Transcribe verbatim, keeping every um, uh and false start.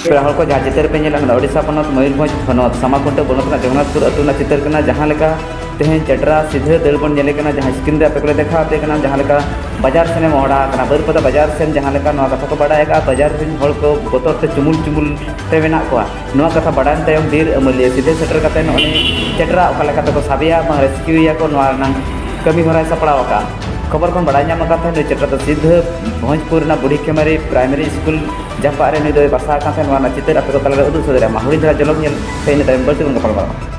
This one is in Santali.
ᱯᱮᱲᱟ ᱦᱚᱲ ᱠᱚ, ᱡᱟᱦᱟᱸ ᱪᱤᱛᱟᱹᱨ ᱯᱮ ᱧᱮᱞᱟ, ᱚᱱᱟ ᱫᱚ ᱳᱰᱤᱥᱟ ᱯᱚᱱᱚᱛ ᱢᱚᱭᱩᱨᱵᱷᱚᱸᱡᱽ ᱦᱚᱱᱚᱛ ᱥᱟᱢᱟᱠᱩᱱᱰᱟ ᱵᱞᱚᱠ ᱨᱮᱱᱟᱜ ᱡᱚᱜᱚᱱᱱᱟᱛᱷᱯᱩᱨ ᱟᱹᱛᱩ ᱨᱮᱱᱟᱜ ᱪᱤᱛᱟᱹᱨ ᱠᱟᱱᱟ᱾ ᱡᱟᱦᱟᱸ ᱞᱮᱠᱟ ᱛᱮᱦᱮᱧ ᱪᱮᱴᱨᱟ ᱥᱤᱫᱷᱟᱹ ᱫᱟᱹᱲ ᱵᱚᱱ ᱧᱮᱞᱮ ᱠᱟᱱᱟ, ᱡᱟᱦᱟᱸ screen ᱨᱮ ᱟᱯᱮ ᱠᱚᱞᱮ ᱫᱮᱠᱷᱟᱣ ᱟᱯᱮ ᱠᱟᱱᱟ, ᱡᱟᱦᱟᱸ ᱞᱮᱠᱟ ᱵᱟᱡᱟᱨ ᱥᱮᱱᱮ ᱢᱚᱦᱰᱟ ᱟᱠᱟᱱᱟ, ᱵᱟᱹᱨᱤᱯᱟᱫᱟ ᱵᱟᱡᱟᱨ ᱥᱮᱱ ᱡᱟᱦᱟᱸ ᱞᱮᱠᱟ ᱱᱚᱣᱟ ᱠᱟᱛᱷᱟ ᱠᱚ ᱵᱟᱰᱟᱭ ᱟᱠᱟᱫᱼᱟ, ᱵᱟᱡᱟᱨ ᱨᱮᱱ ᱦᱚᱲ ᱠᱚ ᱵᱚᱛᱚᱨ ᱛᱮ ᱪᱩᱢᱩᱞ ᱪᱩᱢᱩᱞ ᱛᱮ ᱢᱮᱱᱟᱜ ᱠᱚᱣᱟ᱾ ᱱᱚᱣᱟ ᱠᱟᱛᱷᱟ ᱵᱟᱰᱟᱭᱮᱱ ᱛᱟᱭᱚᱢ ᱵᱤᱨ ᱟᱹᱢᱟᱹᱞᱤᱭᱟᱹ ᱥᱤᱫᱷᱟᱹ ᱥᱮᱴᱮᱨ ᱠᱟᱛᱮ ᱱᱚᱜᱼᱚᱭ ᱪᱮᱴᱨᱟ ᱚᱠᱟ ᱞᱮᱠᱟ ᱛᱮᱠᱚ ᱥᱟᱵᱮᱭᱟ ᱵᱟᱝ rescue ᱮᱭᱟ ᱠᱚ, ᱱᱚᱣᱟ ᱨᱮᱱᱟᱜ ᱠᱟᱹᱢᱤ ᱦᱚᱨᱟᱭ ᱥᱟᱯᱲᱟᱣ ᱟᱠᱟᱫᱼᱟ᱾ ᱠᱷᱚᱵᱚᱨ ᱠᱷᱚᱱ ᱵᱟᱰᱟᱭ ᱧᱟᱢ ᱟᱠᱟᱱ ᱛᱟᱦᱮᱸᱫ, ᱱᱩᱭ ᱪᱮᱴᱨᱟ ᱫᱚ ᱥᱤᱫᱷᱟᱹ ᱵᱷᱚᱸᱡᱽᱯᱩᱨ ᱨᱮᱱᱟᱜ ᱵᱩᱲᱦᱤ ᱠᱷᱮᱢᱟᱨᱤ primary school ᱡᱟᱯᱟᱜ ᱨᱮ ᱱᱩᱭ ᱫᱚᱭ ᱵᱟᱥᱟ ᱟᱠᱟᱱ ᱛᱟᱦᱮᱸᱫ᱾ ᱱᱚᱣᱟ ᱨᱮᱱᱟᱜ ᱪᱤᱛᱟᱹᱨ ᱟᱯᱮ ᱠᱚ ᱛᱟᱞᱟᱨᱮ ᱩᱫᱩᱜ ᱥᱚᱫᱚᱨᱮᱫᱼᱟ᱾ ᱢᱟ ᱦᱩᱰᱤᱧ ᱫᱷᱟᱨᱟ ᱡᱚᱞᱚᱠ ᱧᱮᱞ ᱯᱮ, ᱤᱱᱟᱹ ᱛᱟᱭᱚᱢ ᱵᱟᱹᱲᱛᱤ ᱵᱚᱱ ᱜᱟᱯᱟᱞ ᱢᱟᱨᱟᱣᱟ᱾